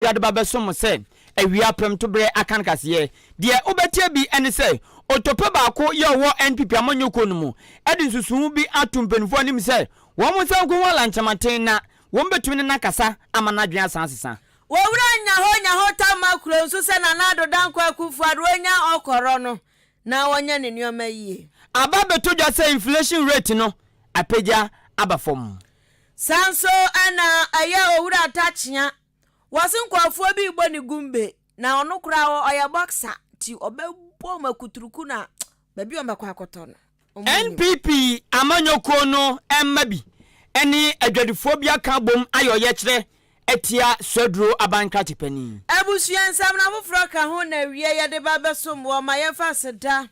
De ba bɛsom mo sɛ awia prɛmtoberɛ akankaseɛ. Deɛ wobɛteɛ bi ne sɛ, otope baako yɛ ɔwɔ NPP amanyɔkuo no mu de nsusuho bi ato mpanimfoɔ anim sɛ wɔn nsa nko ho alankyɛmaten na wɔn bɛtumi ne no akasa ama n'adwene asan asesa. Wɔwura Nyaho Nyaho Tamma kuro nso sɛ Nana Addo Dankwa Akufo Addo ɔnya ɔkɔrɔ no na ɔnyɛ ne nneɛma yie. Aba abɛtɔ dwa sɛ inflation rate no apagya aba fam. Saa nso na ɛyɛ Owura Takyea Wɔse nkurɔfoɔ bi rebɔ ne gumbe na ɔno koraa ɔyɛ boxer nti ɔbɛbɔ wɔn akuturuku na baabi a wɔbɛkɔ akɔtɔ no wɔn nnim. NPP amanyɔkuo no mma bi ne adwadifoɔ bi aka abom ayɛ ɔyɛkyerɛ atia Suaduro aban krakye panin. Abusua nsɛm no afoforɔ ka ho na awie yɛde ba bɛsom wɔ ma yɛmfa aseda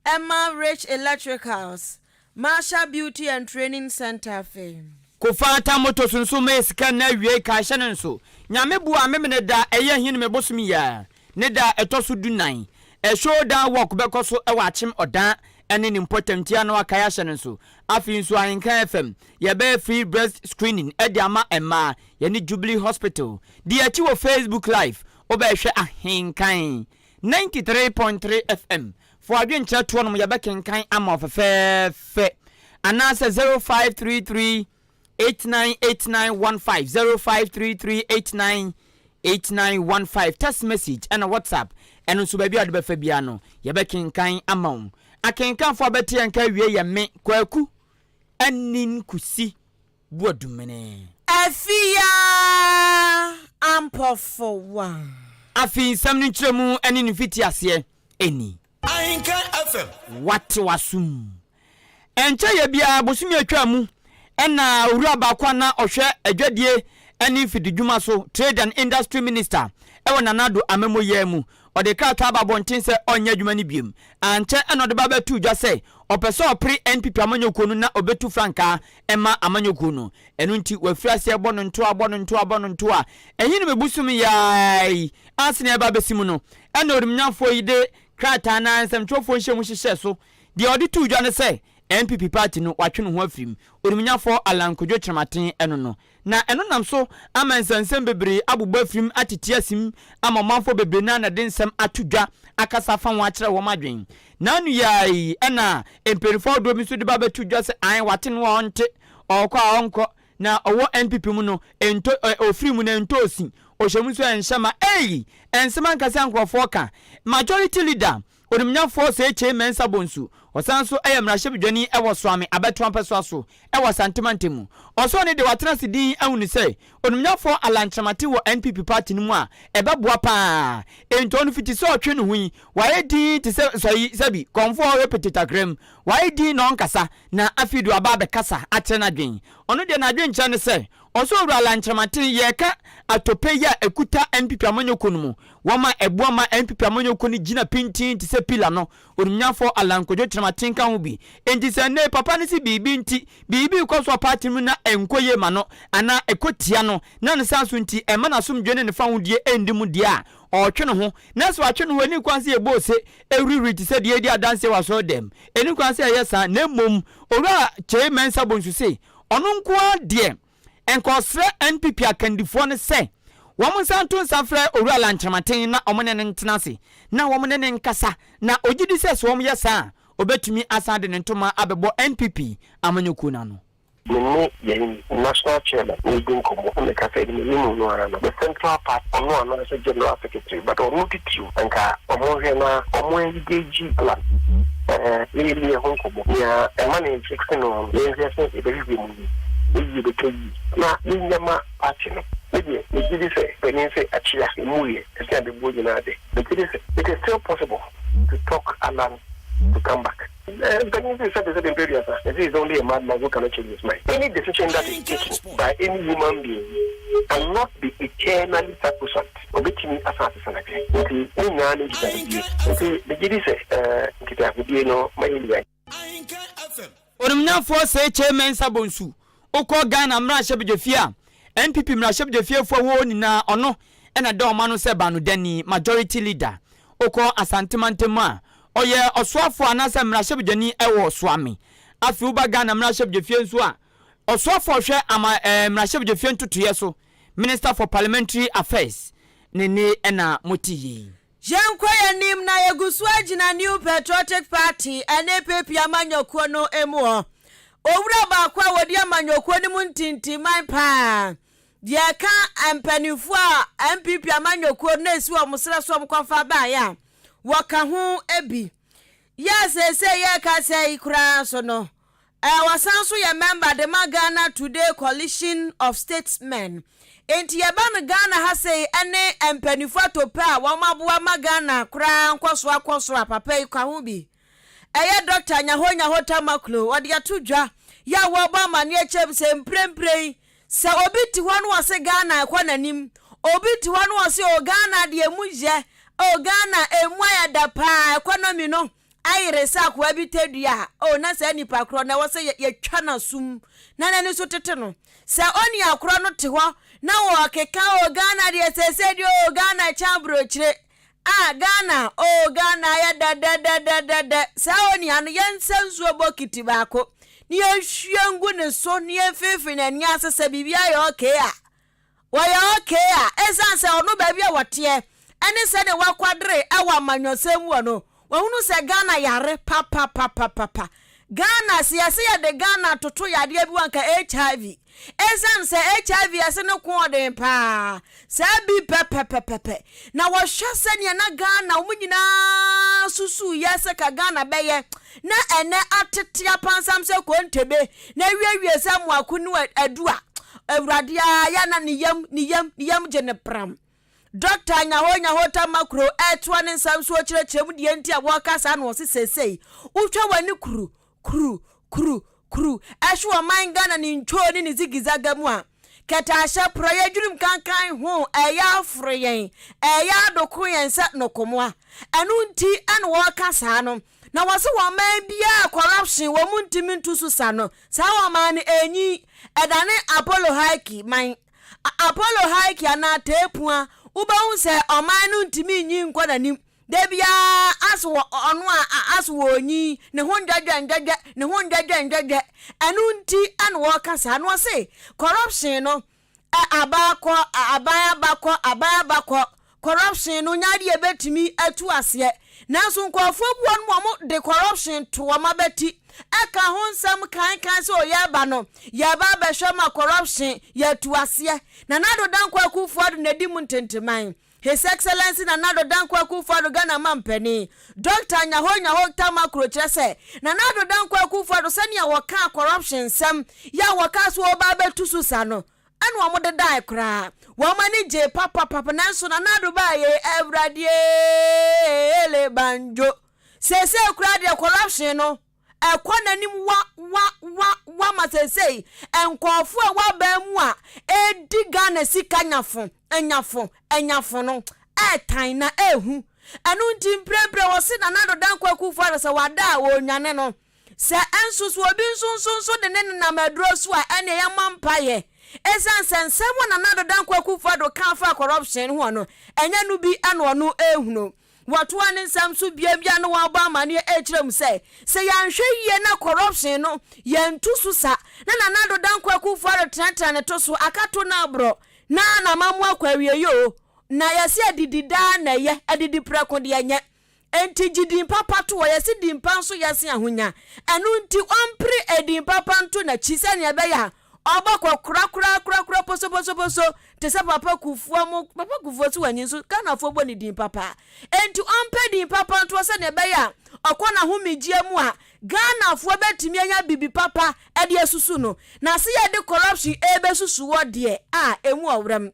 mma Rich Electricals Marshall Beauty and Training Centre afei. Kofa ata moto so nso mɛyɛ sika nnɛ awiei kae hyɛ no nso Nyame boa Memene da ɛyɛ hin me bosom yi ara ne da a ɛtɔ so du nan A showdown walk bɛkɔ so wɔ Akyem Ɔdan ne ne mpɔtam nti a na wakae ahyɛ no nso Afei nso Ahenkan FM yɛbɛyɛ free breast screening de ama mmaa Yɛne Jubilee Hospital di akyi wɔ Facebook live wobɛhwɛ Ahenkan 93.3 FM Fa w'adwenkyerɛ to hɔnom, yɛbɛkenkan ama wo fɛfɛɛfɛ. Anaasɛ 0533 898915, 0533 898915, text message ɛna WhatsApp, ɛno nso baabi a wode bɛfa biara no, yɛbɛkenkan ama wo. Akenkanfo a bɛte yɛn nka awie yɛ me, Kwaku Anin Kusi Boadumene. Afia Ampɔfowa. Afei nsɛm no nkyerɛmu ne ne mfitiaseɛ ni. Ahenkan FM. Wate w'asom. Ɛnkyɛeɛ biara, bosome a ɛtwaa mu na owura baako a na ɔhwɛ adwadie ne mfididwuma so, Trade and Industry Minister, wɔ Nana Addo amammuo mu, ɔde krataa ba abɔnten sɛ ɔnyɛ adwuma no biom. Ankyɛ na ɔde ba bɛtoo dwa sɛ ɔpɛ sɛ ɔpere NPP amanyɔkuo no na ɔbɛtu frankaa ma amanyɔkuo no. Ɛno nti wafiri aseɛ bɔ no ntoa, bɔ no ntoa, bɔ no ntoa. Ɛhene bosome yi ara yi ansa na ɛreba abɛsi mu no, ɛna onimnyafoɔ yi de krataa no ara nsɛmtwerɛfoɔ nhyiamu hyehyɛɛ so. Deɛ ɔde too dwa ne sɛ NPP party no watwe ne ho afiri mu. Onimnyafoɔ Allan Kojo Kyerematen ɛno no. Na ɛno nam so ama nsɛnsɛm bebree abobɔ afirim atete asim ama ɔmanfoɔ bebree no ara na de nsɛm ato dwa akasa afa ho akyerɛ wɔn adwene. N'ano yi ara yi na mpaninfoɔ ahodoɔ bi nso de ba bɛto dwa sɛ ae wate no a ɔnte, ɔɔkɔ a ɔnkɔ, na ɔwɔ NPP mu no ntɔ ɛ ɔfiri mu no ɛntɔ osi, ɔhyɛ mu nso ɛnhyɛ ma. Ei! Nsɛm ankasa a nkorɔfoɔ ka. Majority Leader Onimnyafoɔ Osei Kyei Mensah Bonsu, ɔsan nso yɛ mmarahyɛbedwani wɔ Soame abɛtoa mpɛsoa so wɔ Asante mantam mu. Ɔsɔɔ ne deɛ watena ase dinn ahunu sɛ Onimnyafoɔ Allan Kyerematen wɔ NPP party no mu a ɛbɛboa pa ara. Enti ɔno fiti sɛ ɔtwe ne ho yi, wayɛ dinn te sɛ sɔyi sɛbi kɔmfoɔ a ɔhwɛ pete takra mu. Wayɛ dinn na ɔnkasa na afei deɛ waba abɛkasa akyerɛ n'adwene. Ɔno deɛ n'adwenkyerɛ ne sɛ Ɔsoro Wura Allan Kyerematen, yɛreka atope yi a ɛkuta NPP amanyɔkuo no mu. Wɔn a ɛboa ma NPP amanyɔkuo no gyina pintinn te sɛ pila no, Onimnyafo Allan Kojo Kyerematen ka ho bi. Enti sɛ nnɛ yi papa no se biribi nti, biribi rekɔ so wɔ party no mu na ɛnkɔ yie ma no anaa ɛkɔ tia no, na ne saa so nti ɛmma n'asomdwoeɛ ne ne fawohodie nndi mu deɛ a, ɔretwe ne ho. Na sɛ watwe ne ho a, ɛnni kwan sɛ yɛbɔ ose hurihuri te sɛ deɛ yɛredi adanseɛ wɔ asɔredam. Ɛnni kwan sɛ yɛyɛ saa, na mmom Owura Kyei Mensah Bonsu se Ɔno nko ara deɛ, nka ɔsrɛ NPP akandifoɔ no sɛ wɔn nsan nto nsa mfrɛ Owura Allan Kyerematen na wɔn ne no ntena ase na wɔn ne no nkasa na ɔgye di sɛ sɛ wɔn yɛ saa a, ɔbɛtumi asan de ne ntoma abɛbɔ NPP amanyɔkuo no ano. Me ne yɛn National Chairman redi nkɔmmɔ na meka sɛ anim anim no ara no, the Central Party, ɔno anaasɛ General Secretary, but ɔno titiriw, anka wɔnhwɛ na wɔn engage Allan na yɛnni ɛho nkɔmmɔ. Nea ɛma no nfekse no no, yɛnhwɛ sɛ yɛbɛhwehwɛ mu yie, na yie bɛtɔ yie, na yɛnnya ma party no. Me deɛ, megye di sɛ panin sɛ akyea, ɛmmuiɛ, ɛsen abɛbuo nyinaa de, megye di sɛ it is still possible to talk Allan to come back. Mpanin se sɛbe sɛbe mpɛ aduasa, they say it's only a mad man who cannot change his mind. Any decision that is taken by any human being cannot be eternally sacrosanct. Obetumi asan asesa n'adwene. Nti ne nyinaa ne nkitahodie. Nti megye di sɛ nkitahodie no ma yɛn. Onimnyafoɔ Sekyee Mensah Bonsu, wokɔ Ghana mmarahyɛbedwafie a, NPP mmarahyɛbedwafiefoɔ a ɛwɔ hɔ nyinaa ɔno na ɛda wɔn ano sɛ baanodani, majority leader. Wokɔ Asante mantam a, ɔyɛ ɔsoafoɔ anaasɛ mmarahyɛbedwani wɔ Suame. Afei woba Ghana mmarahyɛbedwafie nso a, ɔsoafoɔ a ɔhwɛ ama mmarahyɛbedwafie ntotoeɛ so, Minister for Parliamentary Affairs. Ne nne na mote yi. Yɛnkɔ yɛn anim na yɛgu so agyina New Patriotic Party ne PP amanyɔkuo no mu hɔ. Owura baako a wɔdi amanyɔkuo no mu ntintimman paa, deɛ ɛka mpanimfoɔ a NPP amanyɔkuo no na ɛsi wɔn serɛ so wɔn kɔfa baeɛ a, wɔka ho bi. Yɛ a seesei yɛrekasa yi koraa nso no, Wɔsan nso yɛ mɛmba de ma Ghana Today Coalition of Statesmen. Enti yɛba no Ghana ha sei ne mpaninfoɔ atopɛ a wɔn aboa ma Ghana koraa nkɔsoɔ akɔ soro a papa yi ka ho bi. Ɛyɛ Dɔkta Nyaho Nyaho Tamaklo, ɔde ato dwa yɛ a wɔrebɔ amaneɛ kyɛm sɛ mprempren yi sɛ obi te hɔ na ɔse Ghana ɛkɔ n'anim, obi te hɔ na ɔse o Ghana deɛ emu yɛ, o Ghana emu ayɛ dɛ paa, economy no ayere sɛ akoa bi tadua a, oh, na saa nipa korɔ no, ɛwɔ sɛ yɛtwa n'asom na n'ani so tete no. Sɛ onua korɔ no te hɔ na ɔɔkeka, oh, Ghana deɛ seesei deɛ, oh, Ghana kyɛn aburokyire, ah, Ghana, oh, Ghana ayɛ dɛdɛdɛdɛdɛdɛ. Saa onua no, yɛnsa nsuo bokiti baako na yɛnhwie ngu ne so na yɛmfeefee n'ani ase sɛ biribi ayɛ okay a. Wɔyɛ okay a, esiane sɛ ɔno baabi a ɔteɛ ne sɛdeɛ wakwadere wɔ amanyɔsɛm mu no, wahunu sɛ Ghana yare papapapapa. Ghana, sɛ yɛse yɛde Ghana toto yadeɛ bi ho anka HIV. Esiane sɛ HIV yɛse ne ko ɔden paa, saa bi pɛpɛpɛpɛpɛ. Na wɔhwɛ sɛdeɛ na Ghana wɔn nyinaa susuiɛ sɛ ka Ghana bɛyɛ, na ɛnɛ atete apansam sɛ kontebe, na awiewie sɛ mmoako ne adu a, Awurade ara yɛ na ne yam, ne yam, ne yam gye no pram. Dɔkta Nyaho Nyaho Tamakuro ɛretoa ne nsɛm so ɔkyerɛkyerɛ mu deɛ nti a wɔreka saa na ɔse seesei wotwa w'ani kuru, kuru, kuru, kuru ɛhwe ɔman Ghana ne ntwoo ne ne zigizaga mu a, kɛtɛahyɛ, porɔeɛ, dwirim kankan ho ɛyɛ aforo yɛn, ɛyɛ adoko yɛn sɛ nokomoa. Ɛno nti ɛna wɔreka saa no. Na wɔse wɔ ɔman biara a corruption wɔ mu ntumi ntu so sa no, saa ɔman no ɛnyin, ɛdane Apollo Hike man. Apollo Hike anaa Teepua, wobɛhu sɛ ɔman no ntumi nyin nkɔ n'anim. Da biara ase wɔ ɔno a ase wɔ onyin, ne ho ndwɛdwɛ ndwɛdwɛ, ne ho ndwɛdwɛ ndwɛdwɛ. Ɛno nti ɛna wɔka saa. Na wɔse corruption no, Ɛ aba kɔ, aban aba kɔ, aban aba kɔ. Corruption no nyɛ adeɛ yɛbɛtumi atu aseɛ. Nanso nkurɔfoɔ bi wɔ nom a wɔde corruption to wɔn abati. Ɛka ho nsɛm kankan sɛ o yɛreba no, yɛreba abɛhwɛ ma corruption yɛatu aseɛ. Nana Addo Dankwa Akufo-Addo na ɛdi mu ntenteman. His Excellency Nana Addo Dankwa Akufo-Addo Ghana Mampanin, Dɔkta Nyaho Nyaho Tamaklo kyerɛ sɛ Nana Addo Dankwa Akufo-Addo sɛnea wɔkaa corruption nsɛm yi a wɔkaa sɛ wɔreba abɛtu so sa no ɛna wɔn dedae koraa. Wɔn ani gyee papapapa nanso Nana Addo baeɛ yi Awurade ee ele banjo. Seesei koraa deɛ corruption no ɛkɔ n'anim wa wa wa wa ma seesei nkurɔfoɔ a ɛwɔ aban mu a ɛredi Ghana sika nyafo nyafo nyafo no ɛretan na ɛrehu. Ɛno nti mprempren wɔse Nana Addo Dankwa Akufo-Addo sɛ wada a wɔrenwane no. Sɛ nso so obi nso nso nso de ne nenam aduro so a ɛneɛ yɛmmɔ mpaeɛ. Ɛsiane sɛ nsɛm a Nana Addo Dankwa Akufo-Addo kaa faa corruption ho no ɛnyɛ no bi na ɔno ɛrehunu. Wɔtoaa ne nsɛm so biabia ne wɔn bɔ amaneɛ ɛrekyerɛ mu sɛ, sɛ yɛanhwɛ yie na corruption no yɛntu so sa na Nana Addo Dankwa Akufo Addo tenatena ne to so akato no aborɔ na n'amammuo akɔ awieɛ o, na yɛse adidi daa na ɛyɛ, adidi prɛko deɛ nyɛ. Enti gye din papa to hɔ, yɛse din pa nso yɛ sen ahonya, ɛno nti ɔmpere edin papa nto n'akyi sɛnea ɛbɛyɛ a Ɔbɔkɔ korakorakorakora posoposoposo te sɛ Papa Kufuor mo Papa Kufuor so wanyin so Ghanafoɔ bɔ ne din papa enti ɔmpɛ din papa ntoɔ sɛdeɛ ɛbɛyɛ a ɔkɔ n'ahomegyeɛ mu a Ghanafoɔ bɛtumi anya bibi papa de asusu no na se yɛde corruption ɛrebɛsusu wɔ deɛ a ɛmu ɔwerɛm.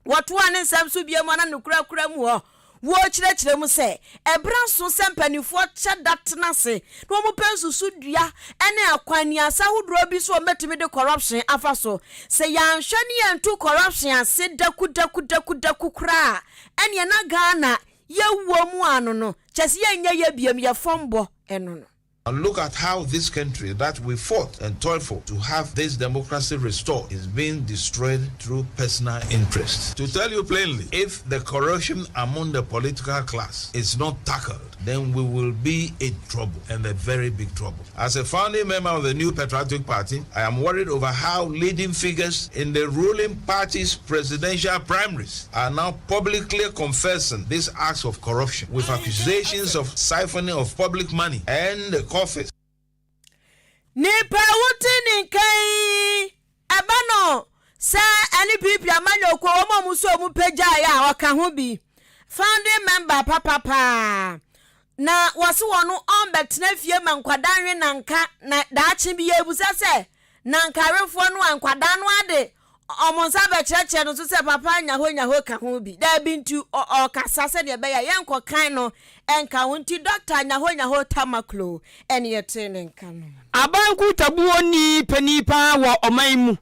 Wɔtoaa ne nsɛm so bio ma na ne korakora mu hɔ. Wɔkyerɛkyerɛ mu sɛ, ɛberɛ aso sɛ mpanimfoɔ kyɛ da tena ase na wɔpɛ nsusudua ne akwannuasa ahodoɔ bi so a wɔbɛtumi de corruption afa so. Sɛ yɛanhwɛ ne yɛantu corruption ase dakudakudakudaku koraa a, ɛneɛ na Ghana yɛwɔ mu ano no, kyerɛ sɛ yɛnyɛ yɛ biom, yɛ fam bɔ ɛno no. And look at how this country that we fought and toiled for to have this democracy restored is being destroyed through personal interest. To tell you plainly, if the corruption among the political class is not tackled, then we will be in trouble and a very big trouble. As a founding member of the New Patriotic Party, I am worried over how leading figures in the ruling party's presidential primaries are now publicly confessing these acts of corruption with accusations of siphoning of public money and the coffers. Nipa a wote ne nka yi, ɛba no sɛ NPP amanyɔkuo wɔn a wɔn nso wɔn pagyaeɛ a ɔka ho bi, founding member papapaa. Na wɔse wɔn ɔmbɛtena fie ma nkwadaa nwe nanka na daakye bi yɛbusa sɛ nankawefoɔ no a nkwadaa no ade wɔn nsa bɛkyerɛkyerɛ no so sɛ papa nyaho nyaho ka ho bi. Daabi nti ɔkasa sɛdeɛ ɛbɛyɛ a yɛnkɔkan no nka ho nti Dɔkta Nyaho Nyaho Tamaklo ɛne yɛtee ne nka no. Aban nkutabuo nni panin paa wɔ ɔman yi mu.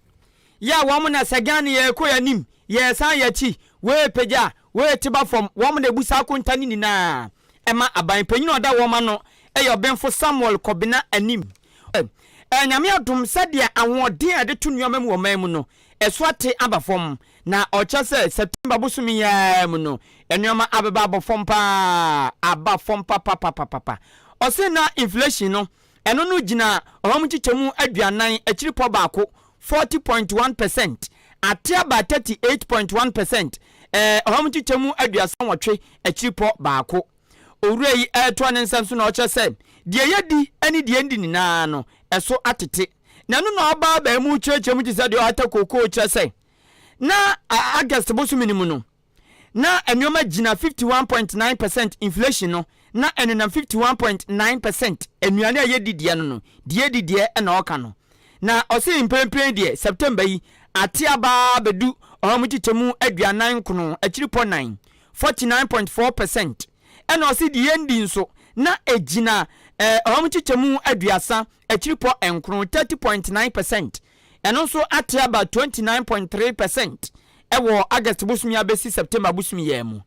Yɛ a wɔn na sɛ Ghana yɛrekɔ yɛn anim, yɛresan yɛn akyi, wei repagya, wei rete ba fam, wɔn na ɛbu saa akonta no nyinaa ma aban. Panyin a ɔda wɔn ano yɛ Ɔbenfo Samuel Kɔbena Anim. Ɛyɛ Nyame adom sɛdeɛ ahoɔden a yɛde to nneɛma mu wɔ ɔman mu no, ɛso ate aba fam. Na ɔkyerɛ sɛ September bosome yi ara mu no, nneɛma abɛba abɔ fam paa, aba fam papapapapa. Ɔse na inflation no, ɛno no gyina ɔha mu nkyekyɛmu 40 akyiripɔ baako, 40.1 percent, ate aba 38.1 percent, ɔha mu nkyekyɛmu 38 akyiripɔ baako. Owura yi ɛretoa ne nsɛm so na ɔkyerɛ sɛ deɛ yɛdi ne deɛ ndi nyinaa no, ɛso atete. Na ɛno na ɔbaa baa mu kyerɛkyerɛ mu te sɛ deɛ ɔhata kookoo kyerɛ sɛ na August bosome no mu no, na nneɛma gyina 51.9 percent inflation no, na ɛnenam 51.9 percent. Nnuane a yɛdi deɛ no, deɛ yɛdi deɛ ɛna ɔka no. Na ɔse mprempren deɛ, September yi ate abaa bɛdu ɔha mu kyekyɛmu 49 akyiripɔ 9, 49.4 percent. Ɛna ɔse deɛ yɛndi nso na ɛgyina ɔha mu kyekyɛmu 30 akyiripɔ 9, 30.9 percent. Ɛno nso ate aba 29.3 percent ɛwɔ August bosome abɛsi September bosome yɛn mu.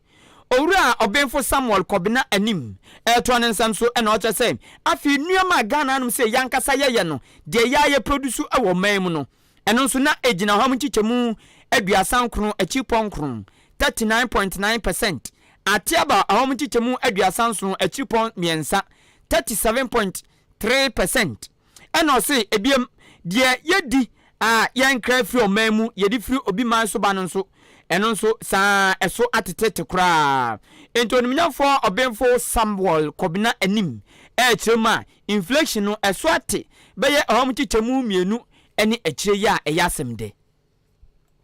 Owura Ɔbenfo Samuel Kɔbena Anim ɛretoa ne nsɛm so ɛna ɔkyerɛ sɛ afei nneɛma a Ghana anom sɛ yɛankasa yɛyɛ no, deɛ yɛayɛ produce ɛwɔ ɔman mu no, ɛno nso na ɛgyina hɔ mu nkyekyɛmu 39 akyiripɔ 9, 39.9 percent, ate aba ɔha mu nkyekyɛmu 37 akyiripɔ 3, 37.3 percent. Ɛna ɔse ebiem deɛ yɛdi a yɛnkra firi ɔman mu, yɛde firi obi man so ba no nso, ɛno nso saa ɛso atetete koraa. Nti onimnyamfoɔ Ɔbenfo Samuel Kɔbena Anim ɛrekyerɛ mu a inflation no ɛso ate bɛyɛ ɔha mu nkyekyɛmu 2 ɛne akyire yi a ɛyɛ asɛm dɛ.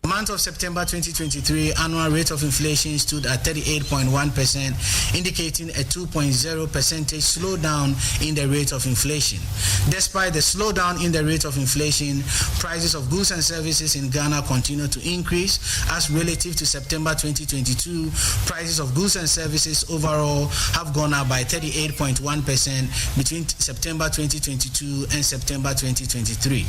Month of September 2023, annual rate of inflation stood at 38.1%, indicating a 2.0 percentage slowdown in the rate of inflation. Despite the slowdown in the rate of inflation, prices of goods and services in Ghana continue to increase as relative to September 2022. Prices of goods and services overall have gone up by 38.1% between September 2022 and September 2023.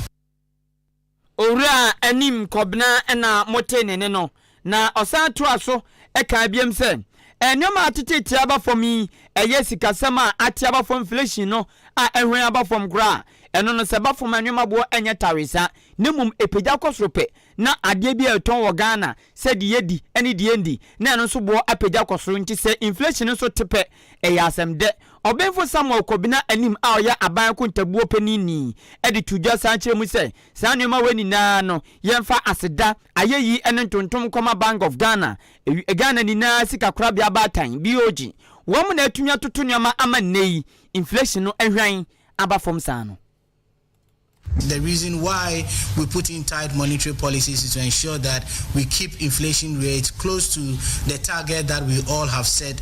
Owura Anim Kɔbena ɛna mote ne ne no na ɔsan toa so ɛka biam sɛ nneɛma a atetete aba fam yi, ɛyɛ sikasɛm a ate aba fam, inflation no a ɛhwɛn aba fam koraa. Ɛno no sɛ ba fam a, nneɛma boɔ ɛnyɛ tawesa, na mmom ɛpagya kɔ soro pɛ na adeɛ bi a ɛtɔn wɔ Ghana sɛ deɛ yɛdi ne deɛ ndi na ɛno nso boɔ apagya kɔ soro. Nti sɛ inflation nso te pɛ, ɛyɛ asɛm dɛ. Ɔbenfo Samuel Kɔbena Anim a ɔyɛ aban kontabuo panin ɛde to dwa san kyerɛ mu sɛ saa nneɛma wɔ nyinaa no, yɛmfa aseda, ayɛyi ne ntontom kɔma Bank of Ghana, Ghana nyinaa sika korabea baatan, BOG. Wɔn na atumi atoto nneɛma ama nnɛ yi inflation no ahwan aba fam saa no. The reason why we put in tight monetary policies is to ensure that we keep inflation rates close to the target that we all have set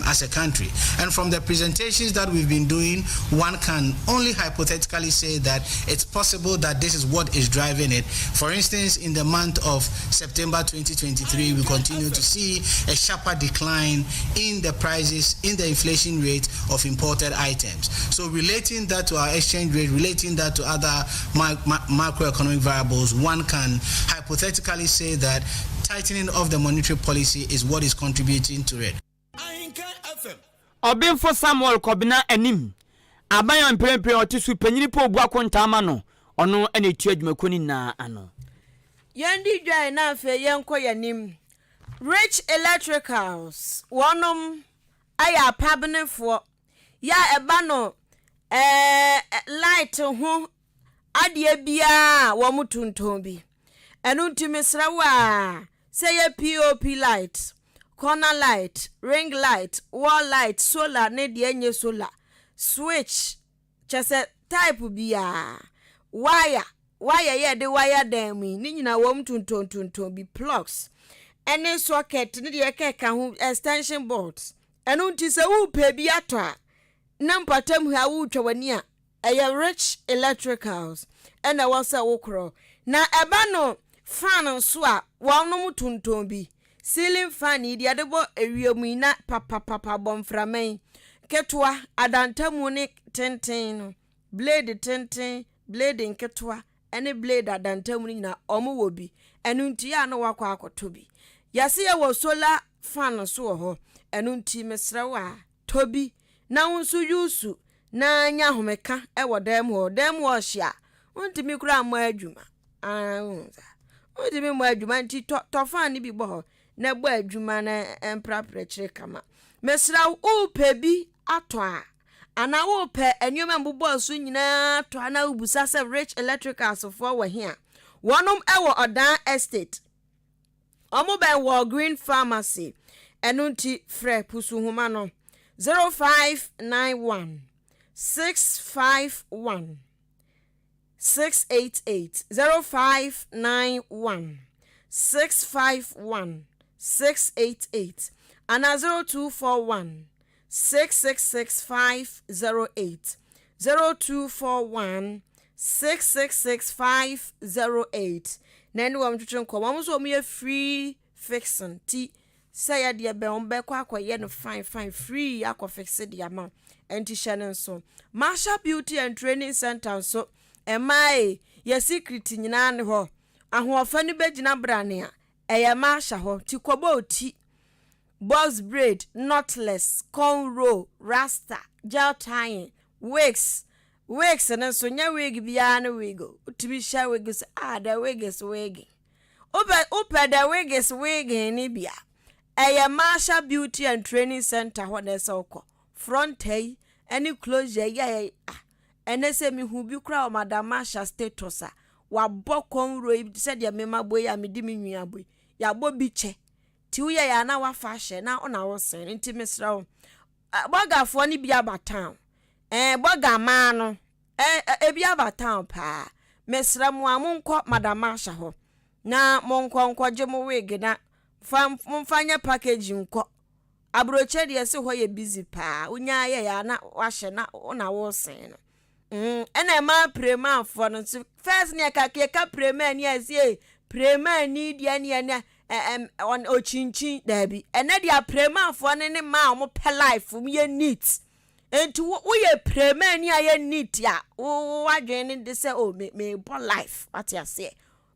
as a country. And from the presentations that we've been doing, one can only hypothetically say that it's possible that this is what is driving it. For instance, in the month of September 2023, we continue to see a sharper decline in the prices, in the inflation rate of imported items. So relating that to our exchange rate, relating that to other macroeconomic variables, one can hypothetically say that tightening of the monetary policy is what is contributing to it. Ɔbenfo Samuel Kɔbena Anim. Aban a mprempren ɔte so panyin Paul bu akontaa ma no, ɔno na etua adwumakuo no nyinaa ano. Yɛndi dwae na afei yɛnkɔ yɛn anim. Rich Electricals, wɔnom yɛ apabenefoɔ yɛ a ɛba no ɛɛ light ho adeɛ biara a wɔn tontɔn bi. Ɛno nti mesrɛ wo a sɛ yɛ POP light, corner light, ring light, wall light, solar ne deɛ ɛnyɛ solar, switch, kyɛ sɛ type biara, wire, wire yɛ de wire dan mu yi, ne nyinaa wɔn tontɔn tontɔn bi, plugs, ɛne socket ne deɛ ɛkeka ho, extension boards. Ɛno nti sɛ wopɛ bi atɔ a, na mpatam ha wotwa w'ani a, ɛyɛ Rich Electricals ɛna ɛwɔ sɛ wokorɔ. Na ɛba no fan nso a, wɔnom tontɔn bi. Ceiling fan yi deɛ yɛde bɔ ewiem yi na papapapa bɔ mframa yi. Ketewa, adantamu ne tenten no, blade tenten, blade nketewa ne blade adantamu no nyinaa wɔn wɔ bi. Ɛno nti yɛ a na wakɔ akɔtɔ bi. Yɛse yɛwɔ solar fan nso wɔ hɔ. Ɛno nti mesrɛ wo a, tɔ bi na wo nso use na nya ahomeka wɔ dan mu hɔ. Dan mu hɔ hye a, wontumi koraa mmɔ adwuma. Wontumi mmɔ adwuma nti tɔ tɔ fan no bi bɔ hɔ na bɔ adwuma na mprapra akyire kama. Mesrɛ wo, wopɛ bi atɔ a, anaa wopɛ nneɛma mbobɔɔ so nyinaa atɔ a na wobisa sɛ Rich Electricals foɔ wɔ he a, wɔnom wɔ Ɔdan Estate. Wɔn bɛn Walgreen Pharmacy. Ɛno nti frɛ Pusuhoma no 0591 651 688 0591 651 688 anaa 0241 666 508 0241 666 508 na ɛne wɔn twetwe nkɔmmɔ. Wɔn nso wɔn yɛ free fixing ti sɛ yɛ deɛ bɛn wɔn bɛkɔ akɔyɛ no fine fine free akɔ fixe de ama wo. Ɛnti hyɛ no nso. Marshall Beauty and Training Center nso mmaa yi yɛ secret nyinaa ne hɔ. Ahoɔfɛ no bɛgyina brane a ɛyɛ Marshall hɔ ti kɔbɔ oti. Box braid, knotless, cornrow, rasta, gel tying, wigs. Wigs no nso nyɛ wig biara ne wig o. Wotumi hyɛ wig sɛ ah the wig is wigging. Wopɛ wopɛ the wig is wigging ne bi a, ɛyɛ Marshall Beauty and Training Center hɔ na ɛsɛ wokɔ. Front yi ne closure yi a ah ɛnɛ sɛ mehu bi koraa wɔ Madam Marshall status a wabɔ cornrow yi sɛdeɛ mema bɔ yi a mede me nwi abɔ yi. Yɛabɔ bi kyɛ. Nti woyɛ yɛ a na wafa ahyɛ na wo na wosen nti mesrɛ wo bɔgafoɔ no bi aba town ɛɛ bɔga maa no ɛɛ ebi aba town paa mesrɛ mo a monkɔ Madam Marsha hɔ na monkɔ nkɔgye mo wig na fa momfa nyɛ package nkɔ aburokyɛ deɛ se hɔ yɛ busy paa wonyaa yɛ yɛ a na wahyɛ na wo na wosen no. Mm, ɛna ɛma premafoɔ no nso first ne ɛka yɛka premani a ɛsɛ premani deɛ ne ɛne ɛm ɔkyinkyin daabi ɛnɛ deɛ premafoɔ no ne mmaa a wɔpɛ life wɔn yɛ neat nti woyɛ premani a yɛ neat a wo wadwene ne de sɛ o me me bɔ life wate aseɛ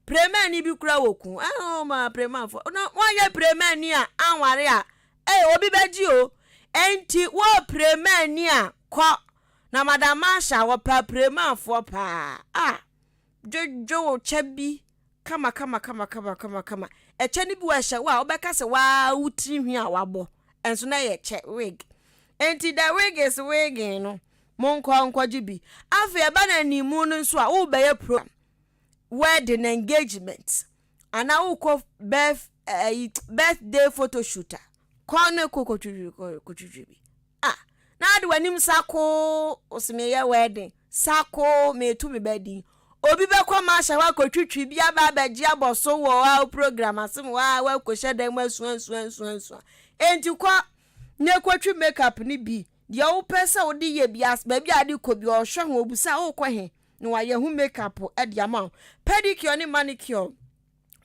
premani bi kura wɔ kun ɛna wɔn premafoɔ na wɔnyɛ premani a anware a ɛyɛ obi bɛgye o nti wɔ premani a kɔ. Na Madam Marsha wɔpɛ apiremanfoɔ paa a dwodwo wo kyɛ bi kama kama kama kama kama kama. Ɛkyɛ no bi wɔ ɛhyɛ wo a wobɛka sɛ waa wo tiri hwi a wabɔ ɛnso na ɛyɛ kyɛ wig. Enti the wig is wigging no monkɔ nkɔgye bi. Afei ɛba no animu no nso a wobɛyɛ program wedding engagement anaa wokɔ birth ɛyi birthday photo shoot a kɔ ne kɔ kɔtwitwi kɔtwitwi bi. Ah na ade w'anim sakoo ose meyɛ wedding sakoo meto me ba din obi bɛkɔ ma ahyɛ hɔ akɔtwitwi bi aba abɛgye abɔ so wɔ a program ase mu a wakɔhyɛ dan mu asua nsua nsua nsua enti kɔ na kɔtwi makeup no bi deɛ wopɛ sɛ wode yɛ bi baabi a ade kɔ bi ɔhwɛ ho obusa wokɔ he na wayɛ ho makeup de ama wo. Pedicure ne manicure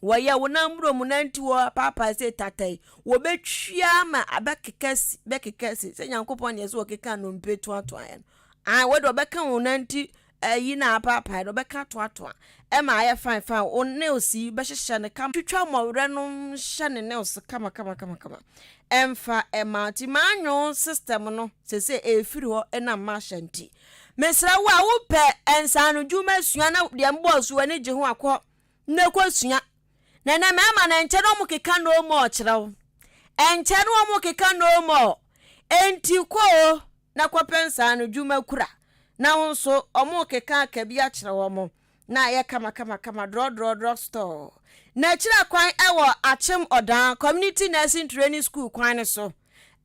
wɔyɛ wo nan mmuro mu nanti wɔ apaapae sɛ tata yi wɔbɛtwia ama abɛkeka si bɛkeka si sɛ Nyankopɔn deɛ sɛ wɔkeka nnompe toatoa yɛ no ah wɔde wɔbɛka wo nanti ayi na apaapae no wɔbɛka toatoa ɛma ayɛ fine fine wo nails yi bɛhyehyɛ no kama twitwa mmɔwerɛ no hyɛ ne nails kama kama kama kama ɛmfa ɛma nti maanwo system no sɛ sɛ ɛfiri hɔ ɛnam mahyɛ nti. Mesrɛ wo a wopɛ nsaanodwuma sua na deɛ mbɔɔ so w'ani gye ho a kɔ na kɔsua. Na ɛnɛ mmarima no ɛnkyɛ na wɔn keka no more kyerɛ wo. Ɛnkyɛ na wɔn keka no more. Enti kɔ o na kɔpɛ nsaanodwuma kura na wo nso wɔn keka aka bi akyerɛ wɔn na ayɛ kama kama kama drɔdrɔ drug store. N'akyiri kwan ɛwɔ Akyem Ɔdan Community Nursing Training School kwan no so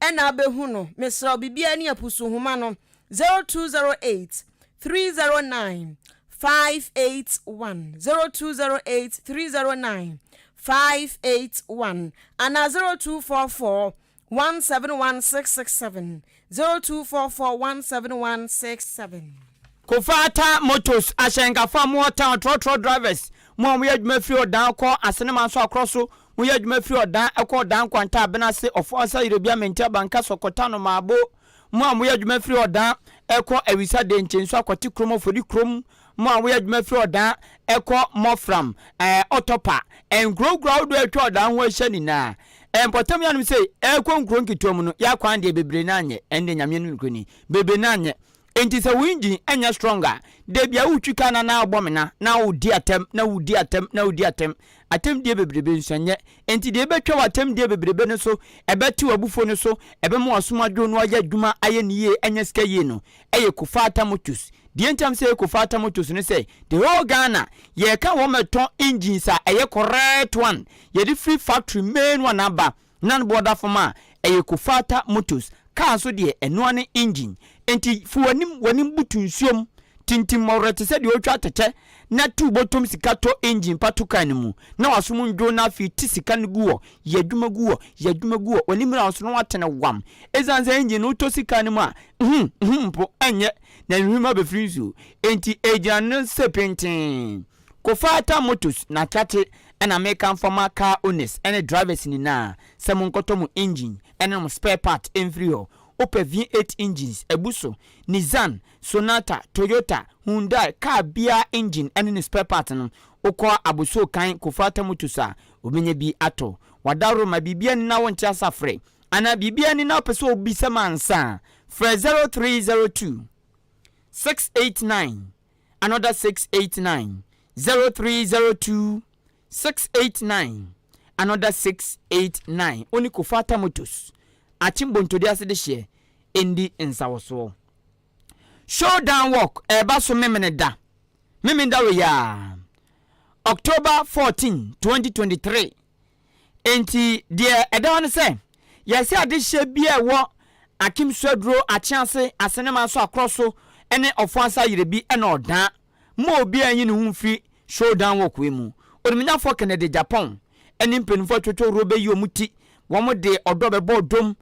ɛna abɛhu no. Mesrɛ wo biribiara ni apusu nhoma no 0208 309 581 0208 309 581 anaa 0244 171667 0244 17167. Kofata Motors ahyɛnkafo a mowɔ town trɔtrɔ drivers mo a moyɛ adwuma firi Ɔdan kɔ Asenema nso akorɔ so moyɛ adwuma firi Ɔdan kɔ Ɔdan Nkwanta Abenase Ɔfo Asa Yerobia Mente Abanka Sɔkɔta Nomaabo mo a moyɛ adwuma firi Ɔdan kɔ Awisa Denkye nso Akwati Kurom Ofori Kurom mo a moyɛ adwuma firi Ɔdan kɔ Mɔfram ɛɛ Ɔtɔpa nkuro nkuro ahodoɔ a atwa Ɔdan ho ahyia nyinaa mpɔtam yanom sei ɛkɔ nkuro nketewa mu no yɛ akwan deɛ bebree no anyɛ ɛnde Nyame anim nokorɛ ni bebree no anyɛ. Enti sɛ wo engine nyɛ strong a, da bia wotwi car no na wobɔ mena, na wodi atɛm, na wodi atɛm, na wodi atɛm. Atɛmdie bebrebe nso ɛnyɛ. Enti deɛ ɛbɛtwa w'atɛmdie bebrebe no so, ɛbɛte w'abufuo no so, ɛbɛma w'asom adwo na woayɛ adwuma ayɛ no yie anya sika yie no, ɛyɛ Kofata Motors. Deɛ nti a mesɛ ɛyɛ Kofata Motors ne sɛ, the whole Ghana, yɛreka wɔn ɛtɔn engines a ɛyɛ correct one, yɛde firi factory main one aba, Na ne boɔ da fam a, ɛyɛ Kofata Motors. Kaa nso deɛ, ɛno ara ne engine. Enti fi w'anim w'anim butu nsuom, tintim mmɔwerɛ te sɛ deɛ ɔretwa atɛtɛ, na tu bɔtɔm sika tɔ engine pa to kaa no mu, na w'asom ndwo na afei te sika no gu hɔ, yɛ adwuma gu hɔ, yɛ adwuma gu hɔ, w'ani mmra wo so na woatene wam. Ɛsiane sɛ engine no wotɔ si kaa no mu a, hum, hum mpo ɛnyɛ, na nhwim abɛfiri nsuo. Enti ɛgyina no se pintinn. Kofata Motors na Kyakye na mekamfo ama car owners ne drivers nyinaa sɛ monkɔtɔ mo engine ne mo spare part mfiri hɔ. Wopɛ V8 engines abu so, Nissan, Sonata, Toyota, Hyundai, car biara engine ne ne spare part no, wokɔ Abossey-Okan Kofata Motors a, wobɛnya bi atɔ. W'adaworo ma biribi ani na wonte ase a frɛ, anaa biribi ani na wopɛ sɛ wobisa mu ansa a, frɛ 0302 689 another 689 0302 689 another 689 Oni Kofata Motors Akyem Bontode ase dehyeɛ ndi nsawɔsoɔ. Showdown Walk ɛreba so Memeneda Memenda wei ara October 14, 2023 Enti deɛ ɛda hɔ ne sɛ, yɛsɛ adehyeɛ bi a ɛwɔ Akim Suaduro, Akyease, Asenema so Akorɔ so ne Ɔfoase Ayerɛbi na Ɔdaa ma obiara nyi ne ho mfiri Showdown Walk wei mu. Onimunyafoɔ Kennedy Agyapong ne mpanimfoɔ atwotwoworo bɛyi wɔn ti, wɔn de ɔdɔ bɛbɔ ɔdɔm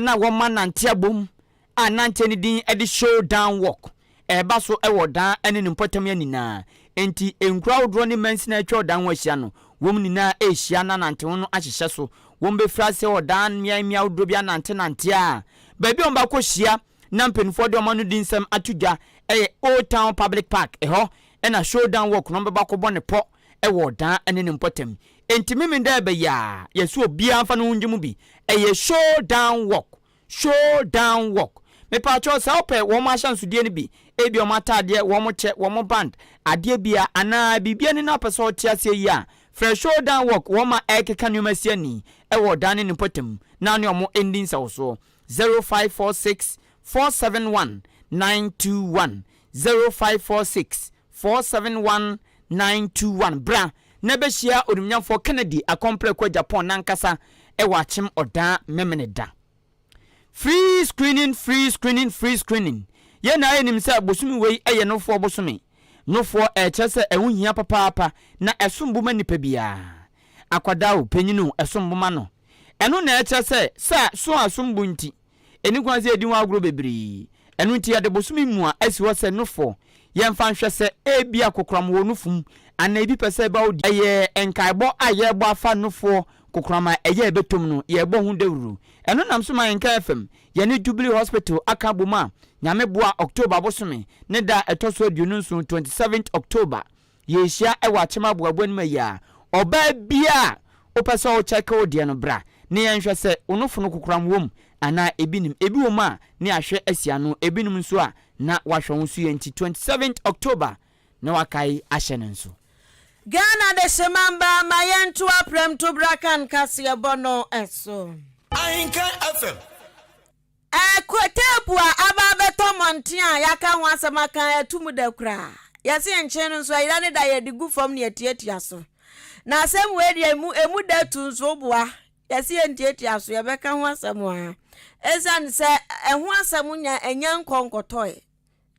na wɔn anante abom a nanteɛ no din de Showdown Walk reba so wɔ Ɔdaa ne ne mpɔtam ha nyinaa. Enti nkuro ahodoɔ ne mansini a atwa Ɔdaa ho ahyia no, wɔn nyinaa rehyia na nanteho no ahyehyɛ so. Wɔbɛfiri aseɛ wɔ Ɔdaa mmeae mmeae ahodoɔ bi anantenante a baabi a wɔbɛakɔhyia na mpanimfoɔ de wɔn ano di nsɛm ato dwa yɛ Old Town Public Park. Ɛhɔ na Showdown Walk no wɔbɛba akɔbɔ ne pɔ wɔ Ɔdaa ne ne mpɔtam. Enti Memenda reba yi ara, yɛse obiara mfa ne ho nnye mu bi. Ɛyɛ Showdown Walk. Show down walk. Mepaakyɛw sɛ wopɛ wɔn ahyɛnsodeɛ no bi, ebia wɔn ataadeɛ, wɔn kyɛ, wɔn band, adeɛ bia, anaa biribi ani na wopɛ sɛ wote aseɛ yie a, frɛ Show down walk wɔn a ɛrekeka nneɛma si ani wɔ ɔdan ne ne mpɔtam na ne wɔn ndi nsawɔsoɔ. 0546 471 921 0546 471 921 Bra na bɛhyia Onimnyamfoɔ Kennedy Akɔmprɛko Agyapong nankasa wɔ Akyem Ɔdaa Memeneda. Free screening, free screening, free screening. Yɛn nyinaa yɛnim sɛ bosome wei yɛ nofoɔ bosome. Nofoɔ ɛkyerɛ sɛ ɛho hia papaapa na ɛsom bo ma nipa biara. Akwadaa o, panyin o, ɛsom bo ma no. Ɛno na ɛkyerɛ sɛ sɛ so a ɛsom bo nti, Ɛnni kwan sɛ yɛdi ho agorɔ bebree. Ɛno nti yɛde bosome mua asi hɔ sɛ nufoɔ. Yɛmfa nhwɛ sɛ ebia kokoram wɔ nufu mu anaa ebi pɛ sɛ ɛba wo deɛ. Ɛyɛ nkaebɔ a yɛrebɔ afa nufoɔ kokoram a ɛyɛ a ɛbɛtɔ mu no, yɛrebɔ ho dawuro. Ɛno nam so ma Nkae FM, yɛne Jubilee Hospital aka abom a Nyame boa a October bosome ne da a ɛtɔ so 27, 27th October, Yɛrehyia wɔ akyem aboaboa no mu ayi a, ɔbaa biara a wopɛ sɛ wo check wo deɛ no bra na yɛnhwɛ sɛ wo nofo no kokoram wom anaa ebi nim. Ebi wom a na yɛahwɛ asi ano, ebinom nso a na wɔahwɛ ho so yie nti 27th October na wɔakae ahyɛ no nso. Ghana Dehyema Mba ma yɛnto aprɛmto bra kan kaseɛbɔ no so. Ahenkan FM. Ɛkɔ teepu a aba abɛtɔ mmɔnten a yɛaka ho asɛm aka ato mu da koraa. Yɛse nkyen no nso ayira ne da yɛde gu fam na yɛtiatia so. Na asɛm wei deɛ emu emu da tu nso woboa. Yɛse yɛntiatia so yɛbɛka ho asɛm a. Esiane sɛ ɛho asɛm nya ɛnya nkɔ nkɔtɔe.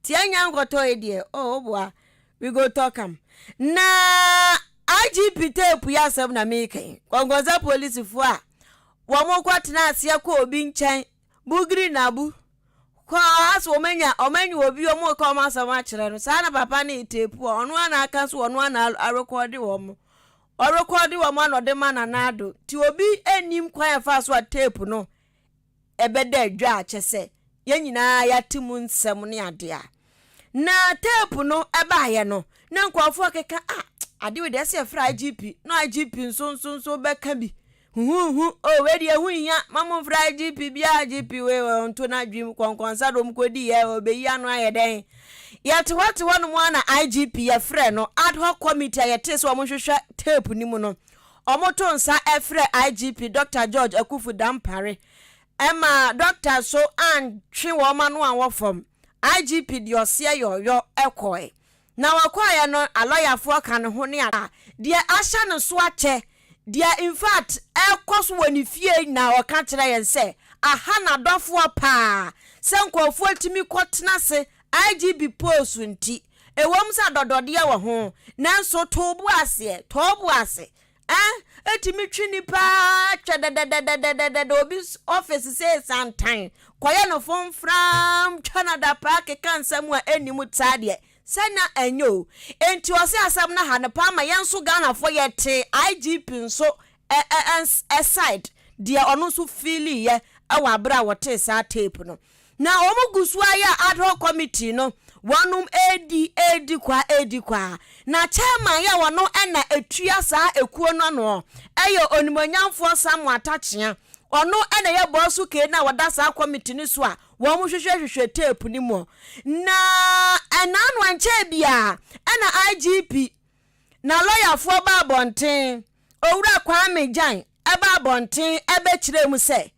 Tia nya nkɔtɔe deɛ oh woboa we go talk am. Na IGP teepu yi asɛm na meka yi. Kɔnkɔnsa polisifoɔ a Wɔn kɔ tena aseɛ kɔ obi nkyɛn bugiri nabu kɔ asɛ wɔn anya wɔn anya obi wɔn reka wɔn asɛm akyerɛ no saa na papa no reteepu wɔn ɔno ara na aka so ɔno ara na arekɔde wɔn ɔrekɔde wɔn ana ɔde ma Nana Addo ti obi nnim kwan ɛfa so a teepu no ɛbɛda adwa a kyɛ sɛ yɛn nyinaa yɛate mu nsɛm ne adeɛ a na teepu no ɛbaeɛ no na nkurɔfoɔ keka a adeɛ wei deɛ ɛsɛ yɛfrɛ IGP na IGP nso nso nso bɛka bi huhuhu o wei deɛ ɛho nhia ma mo mfrɛ IGP biara IGP wei ɔnto n'adwene kɔnkɔnsa dɔm kɔdi yɛ ɔbɛyi ano ayɛ dɛn yɛte hɔ te hɔ nom a na IGP yɛfrɛ no ad hoc committee a yɛte sɛ wɔn hwehwɛ teepu no mu no Wɔto nsa frɛ IGP Dɔkta George Akuffo Dampare ma dɔkta nso antwe wɔn ano anwɔ fam. IGP deɛ ɔseɛ yɔyɔ kɔe. Na ɔkɔeɛ no alɔyafoɔ ka ne ho ne a deɛ ahyɛ ne so akyɛ, deɛ infact ɛrekɔ so wɔ ne fie nyinaa ɔka kyerɛ yɛn sɛ aha n'adɔfoɔ paa sɛ nkurɔfoɔ tumi kɔtena ase IGP post nti. Ɛwom sɛ adɔdɔdeɛ wɔ ho, nanso to wo bo aseɛ, tɔ wo bo ase. Eh, ɛtumi twe nnipa ara twɛ dɛdɛdɛdɛdɛdɛdɛ obi ɔfese sɛ santan, kɔyɛ no fomfram, twa no adapaa, keka nsɛm a ɛnni mu saa deɛ, sɛ na ɛnyɛ o. Enti ɔse asɛm no ha no paa ma yɛn nso Ghanafoɔ yɛtee IGP nso ɛ ɛ ɛ side, deɛ ɔno nso feeliiɛ wɔ aberɛ a wɔtee saa tape no. Na wɔn gu so ara yɛ ad hoc committee no, wɔnom redi, redi kwa, redi kwa. Na chairman yɛ ɔno na ɛtua saa ekuo no ano, ɛyɛ Onimuonyamfoɔ Samuel Atakyea. Ɔno na ɛyɛ bɔɔso kee no a ɔda saa committee no so a wɔn hwehwɛ hwehwɛ tape no mu. Na ɛnaano ɛnkyɛɛ biara ɛna IGP na lɔyafoɔ baa abɔnten, Owura Kwame Gyan baa abɔnten bɛkyerɛɛ mu sɛ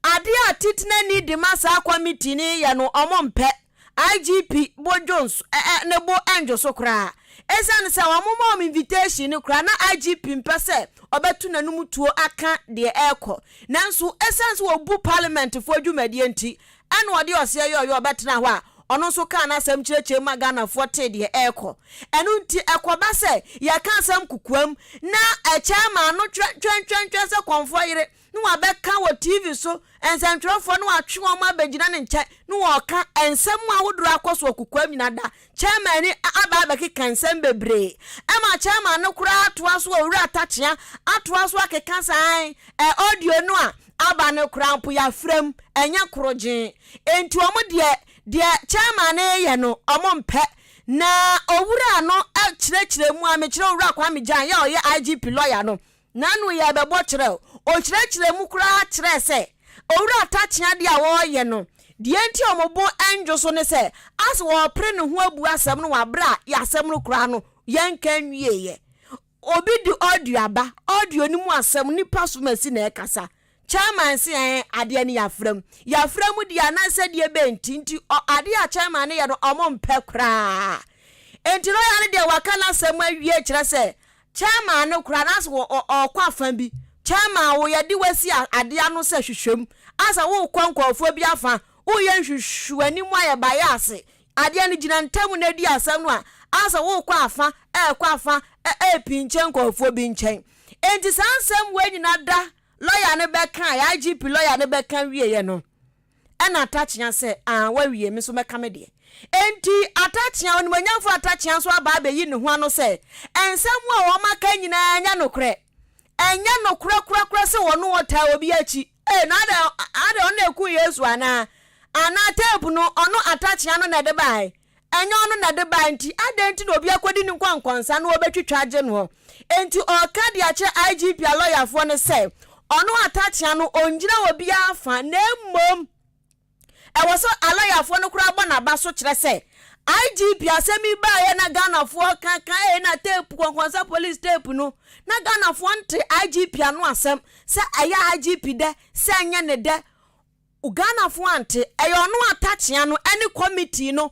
adeɛ a Titenani de ma saa kɔmiti no yɛ no wɔmpɛ, IGP bo dwo ne bo ndwo so koraa. Ɛsiane sɛ wɔmma wɔn invitation no koraa na IGP mpɛ sɛ ɔbɛto n'anum tuo aka deɛ ɛrekɔ. Nanso ɛsiane sɛ wɔbu parliamentfoɔ dwumadie nti, Ɛna ɔde ɔseɛ yɛ ɔyɛ ɔbɛtena hɔ a ɔno nso kaa n'asɛm kyerɛkyerɛ mu ma Ghanafoɔ tee deɛ ɛrekɔ. Ɛno nti ɛkɔba sɛ yɛka asɛm kokoam na chairman no twɛntwɛntwɛntwɛn sɛ kɔmfoɔ yere na wabɛka wɔ TV so, nsɛntwerɛfoɔ na watwe wɔn abɛgyina ne nkyɛn na wɔreka nsɛm ahodoɔ akɔ so wɔ kokoam nyinaa da. Chairman ni aba abɛkeka nsɛm bebree ɛma chairman no koraa atoa so Owura Takyea atoa so akeka saa ɛ audio no a aba no koraa mpo yɛafra mu, ɛnyɛ korogyee. Enti wɔn deɛ, deɛ chairman no reyɛ no, wɔn mpɛ. Na owura no kyerɛkyerɛ mu a, mekyerɛ Owura Kwame Gyan, yɛ a ɔyɛ IGP lawyer no, n'ano yɛ bɛbɔ kyerɛ o. Ɔkyerɛkyerɛ mu koraa kyerɛɛ sɛ, Owura Takyea deɛ a wɔreyɛ no, deɛ nti a wɔn bo nnwo so ne sɛ, as wɔrepere ne ho abu asɛm no wɔ aberɛ a yɛ asɛm no koraa no, yɛnka nwieeɛ. Obi de audio aba, audio no mu asɛm nipa som asi na ɛkasa. Chairman se ɛn adeɛ no yafra mu. Yafra mu deɛ anaasɛ deɛ bɛn nti nti ɔ adeɛ a chairman no yɛ no ɔmo mpɛ koraa. Nti lawyer no deɛ waka n'asɛm awie kyerɛ sɛ chairman no koraa n'asɛ wɔ ɔ ɔkɔ afa bi. Chairman wo yɛde wasi adeɛ ano sɛ hwehwɛ mu. Asɛ wokɔ nkorɔfoɔ bi afa, woyɛ nhwehwɛnimu ayɛ bias Adeɛ no gyina ntam na di asɛm no a, ansa worekɔ afa ɛrekɔ afa ɛrepinkyɛn nkurɔfoɔ bi nkyɛn. Enti saa nsɛm wei nyina da lɔya no bɛkaeɛ, IGP lɔya no bɛka wieɛ no, ɛna Atakyea sɛ, ah, wawie, me nso mɛka me deɛ. Enti Atakyea, onimuonyamfoɔ Atakyea nso aba abɛyi ne ho ano sɛ, nsɛm a wɔaka nyinaa nyɛ nokorɛ. Ɛnyɛ nokorɛ korakora sɛ wɔne ɔtaa obi akyi. Ee, na adɛn, adɛn ɔno na ɛkuu Yesu anaa? Anaa tape no, ɔno Atakyea no na ɛde baeɛ? Ɛnyɛ ɔno na ɛde baeɛ nti, adɛn nti na obi akɔdi ne nkɔnkɔnsa na wɔbɛtwitwa agye noɔ? Enti ɔreka de akyerɛ IGP alɔyafoɔ no sɛ, Ɔno Atta Akyea no ɔngyina obiara fa na mmom ɛwɔ sɛ alɔyafoɔ no koraa bɔ n'aba so kyerɛ sɛ IGP asɛm yi baeɛ na Ghanafoɔ ka ka ei na tape kɔnkɔnsa police tape no na Ghanafoɔ nte IGP ano asɛm sɛ ɛyɛ IGP dɛ sɛ ɛnyɛ ne dɛ Ghanafoɔ ante, ɛyɛ ɔno Atakyea no ne committee no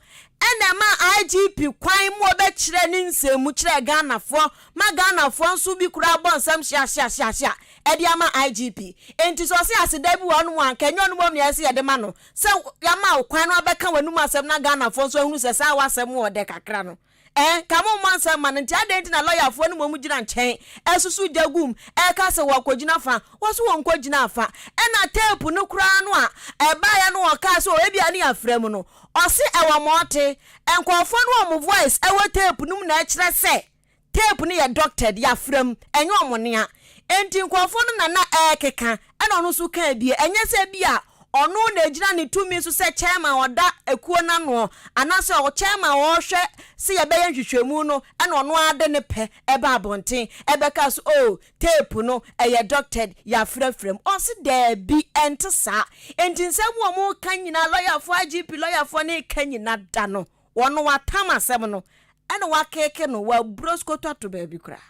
na ɛmaa IGP kwan ma ɔbɛkyerɛɛ ne nsɛm mu kyerɛɛ Ghanafoɔ ma Ghanafoɔ nso bi koraa bɔ nsɛm hyeahyeahyeahyea de ama IGP. Enti sɛ ɔse aseda bi wɔ hɔnom a, anka ɛnyɛ ɔno mmom na ɛsɛ sɛ yɛde ma no sɛ yɛama wo kwan na wabɛka w'anum asɛm na Ghanafoɔ nso ahunu sɛ saa w'asɛm wɔ dɛ kakra no. Ɛɛ, nka mommɔ nsɛm mma no. Nti adɛn nti na lɔyafoɔ no mmom gyina nkyɛn susu gya gu mu reka sɛ wɔrekɔgyina fa? Wɔse wɔnkɔgyinaa fa. Ɛna tape no koraa no a ɛbaeɛ no wɔkaa sɛ ebia ne yɛafra mu no, ɔse ɛwɔ mɔɔte. Nkurɔfoɔ no wɔn voice ɛwɔ tape no mu na ɛkyerɛ sɛ tape no yɛ doctored, yɛafra mu, ɛnyɛ wɔn nea. Enti nkurɔfoɔ no na na ɛrekeka, ɛna ɔno nso kaa bie. Ɛnyɛ sɛ ebia ɔno na ɛgyina ne tumi so sɛ chairman a ɔda ekuo no anoɔ, anaasɛ ɔ chairman a ɔrehwɛ sɛ yɛbɛyɛ nhwehwɛmu no, ɛna ɔno ara de ne pɛ ɛba abɔnten ɛbɛka sɛ oh, tape no ɛyɛ doctored, yɛafrafra mu. Ɔse daabi, ɛnte saa. Enti nsɛm a wɔreka nyinaa, lɔyafoɔ, IGP lɔyafoɔ no reka nyina da no, ɔno watam asɛm no, ɛna wakeeke no, waburo skoto ato baabi koraa.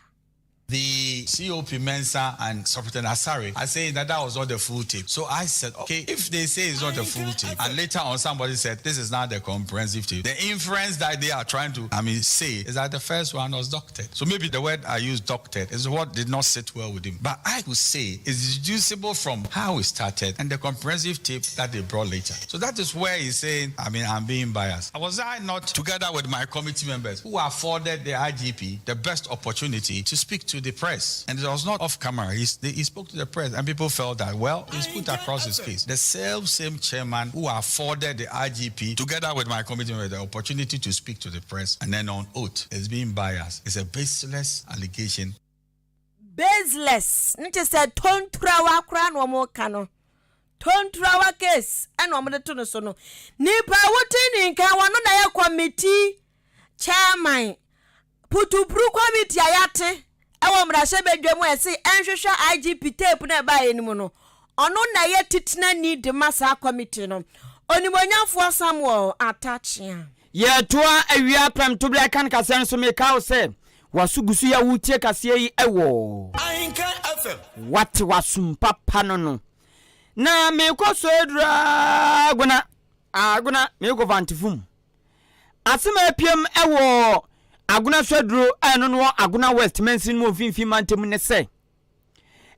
The COP Mensah and Superintendent Asare are saying that that was not the full tape. So I said, okay, if they say it's not the full tape, and later on somebody said this is not the comprehensive tape, the inference that they are trying to, I mean, say is that the first one was doctored. So maybe the word I used, doctored, is what did not sit well with him. But I would say it's deducible from how it started and the comprehensive tape that they brought later. So that is where he's saying, I mean, I'm being biased. Was I not together with my committee members who afforded the IGP the best opportunity to speak to the press? And it was not off camera. He, he spoke to the press, and people felt that, well, he's put across his case. The self same chairman who afforded the IGP, together with my committee members, the opportunity to speak to the press, and then on oath, is being biased. It's a baseless allegation. Baseless ne kyerɛ sɛ tonturawa koraa na wɔka no. Tonturawa case ɛna wɔde to no so no. Nipa a wote ne nka wɔn na yɛ committee chairman. Putupuru committee a yɛate ɛwɔ mmarahyɛbadwa mu a ɛse ɛnhwehwɛ IGP tape na ɛbaeɛ no mu no, ɔno na ɛyɛ titenani de ma saa committee no. Onimonyamfoɔ Samuel Atta Akyea. Yɛtoa awia prɛmtoberɛ kan kaseɛ no so. Meka wo sɛ waso gu so yɛ wotie kaseɛ yi ɛwɔ Ahenkan FM. Wate w'asom papa no. Na mekɔ so aduru Agona Agona, mekɔ Fantefum. Asɛm a apiem ɛwɔ Agona so aduro a ɛno no wɔ Agona West mansini mu mfimfini mantam ne sɛ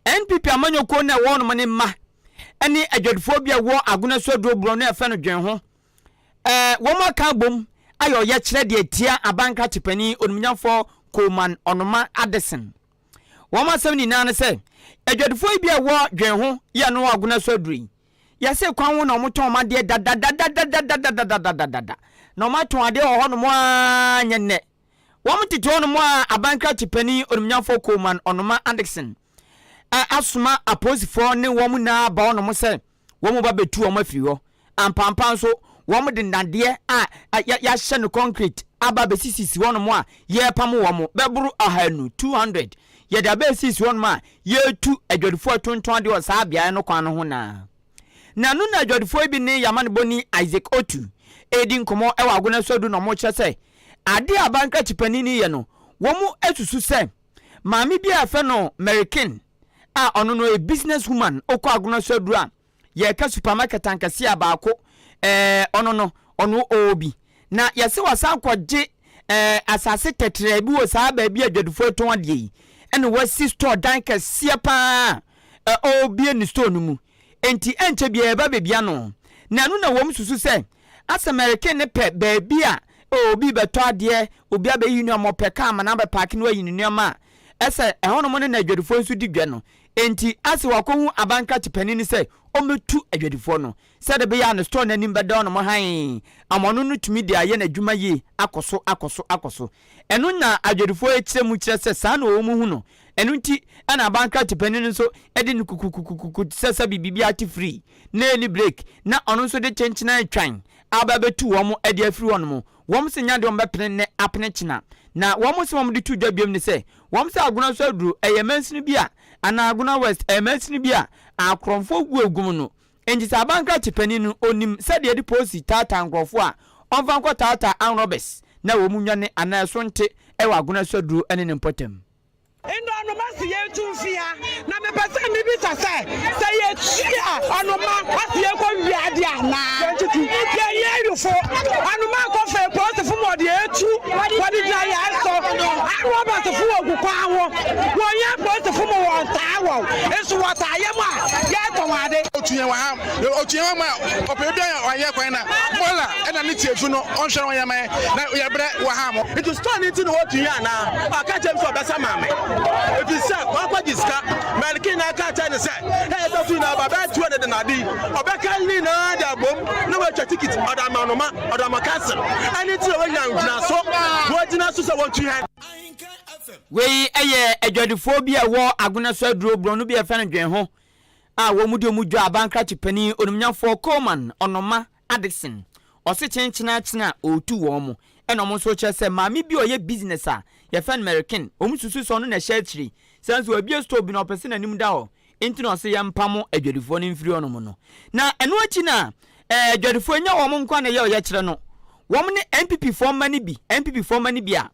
NPP amanyɔkuo no ɛwɔ nom ne mma ne adwadifoɔ bi a ɛwɔ Agona so aduro borɔ no ɛfɛ no dwen ho wɔn aka abom ayɛ ɔyɛkyerɛ deɛ tia abankrakye panin onimnyamfoɔ Coleman Onoma Addison. Wɔn asɛm nyinaa ne sɛ adwadifoɔ yi bi a ɛwɔ dwen ho yɛ no wɔ Agona so aduro yi, yɛse kwan ho na wɔtɔn wɔn adeɛ dadadadadadadadadadada na wɔn atɔn adeɛ wɔ hɔnom ara nyɛ nnɛ. Wɔn tete hɔnom a abankrakye panin onimnyamfoɔ Coleman Onoma Addison asoma apolisifoɔ ne wɔn nyinaa aba hɔnom sɛ wɔn ba bɛtu wɔn afiri hɔ. Ampaampa nso, wɔde nnadeɛ a yɛahyɛ no concrete aba abɛsisisi hɔnom a yɛrepam wɔn bɛboro 200, 200. Yɛde abɛsisi hɔnom a yɛretu adwadifoɔ a ɛtontɔn adeɛ wɔ saa beaeɛ no kwan no ho naa. Na ɛno na adwadifoɔ yi bi ne Yamanebɔni Isaac Otu redi nkɔmmɔ wɔ Agona Suadu na wɔrekyerɛ sɛ adeɛ a abankrakye panin yi yɛ no, wɔasusu sɛ maame bi a yɛfrɛ no Mary King a ɔno no ɔyɛ business woman, ɔkɔ Agona Suadu a yɛka supermarket ankɛseɛ a baako ɛɛ ɔno no ɔno ɔwɔ bi na yɛsɛ wasan kɔgye ɛɛ asase tɛtrɛɛ bi wɔ saa baabi a adwadifoɔ tɔn adeɛ yi, ɛna wasi store dan kɛseɛ paa ɛ ɔrebie ne store no mu, enti ɛnkyɛ biara ɛba baabi ano. Na ɛno na wɔn susu sɛ asɛ mɛreke ne pɛ baabi a obi bɛtɔ adeɛ, obi abɛyi nneɛma, ɔpɛ kaa ma no abɛpaake na wayi ne nneɛma a ɛsɛ ɛhɔnom ne na adwadifoɔ nso di dwa no. Enti ase wakɔhu abankrakye panin no sɛ ɔmmɛtu adwadifoɔ no, sɛdeɛ ɛbɛyɛ a ne store no anim bɛda hɔnom hann ama ɔno no tumi de ayɛ n'adwuma yie akɔ so akɔ so akɔ so. Ɛno na adwadifoɔ yi kyerɛ mu kyerɛ sɛ saa na wɔn hu no. Ɛno nti na abankrakye panin no nso de no kukukukuku te sɛ sɛbe biribi ate firi na ɛnni break na ɔno nso de kyenkyena retwan aba abɛtu wɔn de afiri hɔnom. Wɔn se nya deɛ wɔn bɛpene nnɛ apene kyena. Na wɔn se wɔn de to dwa biom ne sɛ, wɔn sɛ Agona so aduro, ɛyɛ mansini bi a. anaa Agona West ɛyɛ mansini bi a akorɔmfoɔ gu agum no. Enti sɛ abankrakye panin no ɔnim sɛdeɛ yɛde polisi taataa nkorɔfoɔ a, ɔmfa nkɔ taataa armed robbers na wɔn nnwane anaa ɛso nte wɔ Agona Suaduro ne ne mpɔtam. Ndɛ ɔnoma se yɛntu mfi ha, na mepɛ sɛ mebisa sɛ, sɛ yɛtu a, ɔnoma ase yɛnkɔ wia adeɛ anaa? Yɛnyɛ awifo. Ɔnoma nkɔ fa apolisifo ma wɔde atu, wɔde gyina yɛn so. Arɔbasfo wɔ gu kwan ho, wɔnyɛ apolisifo ma wɔntaa wɔn, nso wɔtaa yɛn a yɛtɔn ade. Otu yɛn wɔ ha, otu yɛn ma ɔpɛ bi a ɔyɛ kwan na bɔla ɛna ne tiafi no ɔnhwɛ na ɔnyɛ ma yɛn na yɛbrɛ wɔ ha mo. Nti store no nti na wɔtu yɛn anaa? Ɔka kyerɛ me sɛ ɔbɛsa maa me efisɛ wakɔgye sika. Mɛlkin na aka kyerɛ no sɛ ɛyɛ sɛ so nyinaa ɔba bɛyɛ 200 na ade yi ɔbɛka ne nyinaa de abom na watwa tikiti ɔde ama anoma ɔde ama council. Ɛno nti na wɔanya ngyinaso wɔgyina so sɛ wɔntu yɛn. Wei yɛ adwadifoɔ bi a ɛwɔ Agona so aduro borɔno bi a yɛfrɛ no Dwenho a wɔn de wɔn dwa abankrakye panin onimnyafoɔ Coleman Ɔnoma Addison ɔse kyenkyenaakyene a ɔretu wɔn mo ɛna wɔn nso kyerɛ sɛ maame bi a ɔyɛ business a yɛfrɛ no Merikin wɔn susu sɛ ɔno na ɛhyɛ akyire sɛ nso wabue store bi na ɔpɛ sɛ n'anim da hɔ nti na ɔse yɛmpamo adwadifoɔ no mfiri hɔnom no na ɛno akyi na ɛɛ adwadifoɔ nya wɔn nko na ɛyɛ ɔyɛkyerɛ no wɔn ne NPP foɔ mma no bi NPP foɔ mma no bi a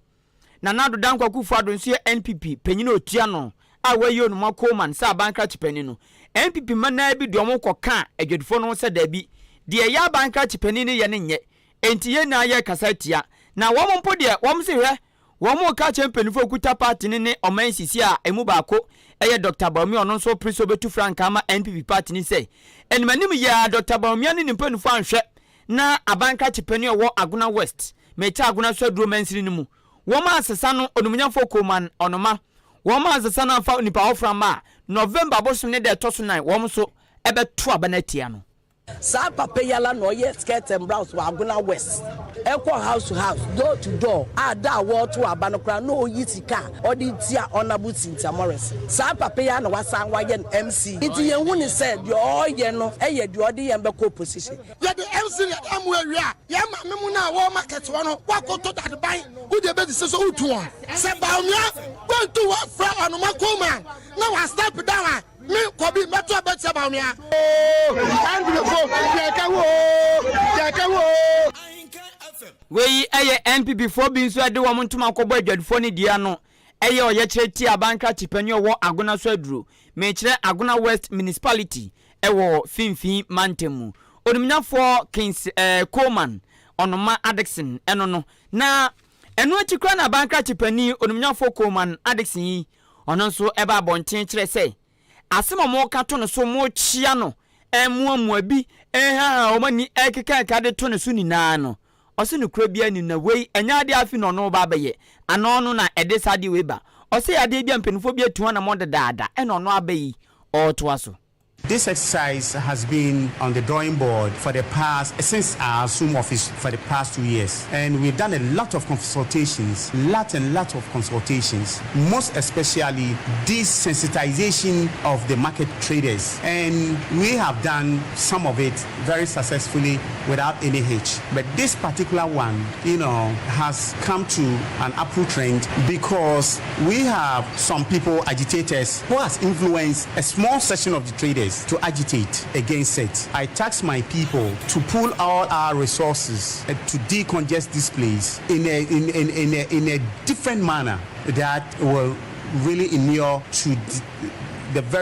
Nana Addo Dankwa Akufo Addo nso yɛ NPP panyin a otua ano a wɔayi Onumah Coleman sɛ aban krakye panyin no. NPP mmanaa bi de wɔn ho kɔkaa adwadifoɔ no ho sɛ daabi, deɛ ɛyɛ aban krakye panyin no yɛ no nyɛ, enti yɛn nyinaa yɛrekasa atia. Na wɔn mpo deɛ, wɔn se hwɛ, wɔn reka akyerɛ mpanyinfoɔ a wɔkuta party no ne ɔman sisi a emu baako yɛ Dɔkta Bawumia a ɔno nso repere sɛ ɔbɛtu frankaa ama NPP party no sɛ, animanim yi ara Dɔkta Bawumia ne ne mpanyinfoɔ anhwɛ na aban krakye panyin a ɔwɔ Agona West, Mekyɛ Agona so aduro mansini no mu. Wɔn ansesa no Onimnyamfoɔ Coleman Onoma. Wɔn ansesa no amfa onipa foforɔ amma a, November bosome ne da ɛtɔ so nan wɔn nso bɛto aba no atia no. Saa papa yi ara na ɔyɛ skirt and blouse wɔ Agona West, ɛkɔ house to house, door to door a da a wɔreto aba no koraa na ɔyi sika a ɔde tia Honourable Cynthia Morrison. Saa papa yi ara na wasan wayɛ no MC. Nti yɛnhu no sɛ deɛ ɔreyɛ no yɛ deɛ ɔde yɛn bɛkɔ opposition. Yɛde MC ne yɛde amoa wie a, yɛn maame mu no a wɔwɔ market hɔ no, woakoto dadeban, wode ɛbɛdi sɛ wotu wɔn. Sɛ Bawumia wantu hɔ frɛ Ɔnoma Coleman na wa step down a, me Kɔbi mɛto aba tia Bawumia. Andrefo, yɛka wo oo, yɛka wo oo. Wei yɛ NPP foɔ bi nso ɛde wɔn ntoma kɔbɔ adwadifoɔ no dua ano ɛyɛ ɔyɛkyerɛ tia abankrakye panin ɔwɔ Agona so aduro, mekyerɛ Agona West Municipality wɔ Finimfin mantam mu. Onimnyafoɔ Kings eh, Coleman Onoma Addison ɛno no. Na ɛno akyi koraa na abankrakye panin Onimnyafoɔ Coleman Addison yi, ɔno nso ɛba abɔnten kyerɛ sɛ asɛm a wɔka to no so, wɔkyea no, ɛmoamoa bi, ɛhaha wɔn ani, ɛkeka de to no so nyinaa no, Ɔse nokorɛ biara nnim na wei ɛnyɛ adeɛ a afei na ɔno reba abɛyɛ anaa ɔno na ɛde saa adeɛ wei ba. Ɔse ɛyɛ adeɛ bi a mpaninfoɔ bi atu ho anamɔn dedaada ɛna ɔno aba yi ɔretoa so. This exercise has been on the drawing board for the past, since I assumed office for the past 2 years. And we've done a lot of consultations, lot and lot of consultations, most especially this sensitization of the market traders. And we have done some of it very successfully without any hitch. But this particular one has come to an upward trend because we have some people, agitators, who has influenced a small section of the traders to agitate against it. I task my people to pool all our resources to decongest this place in a different manner that will really inure to the very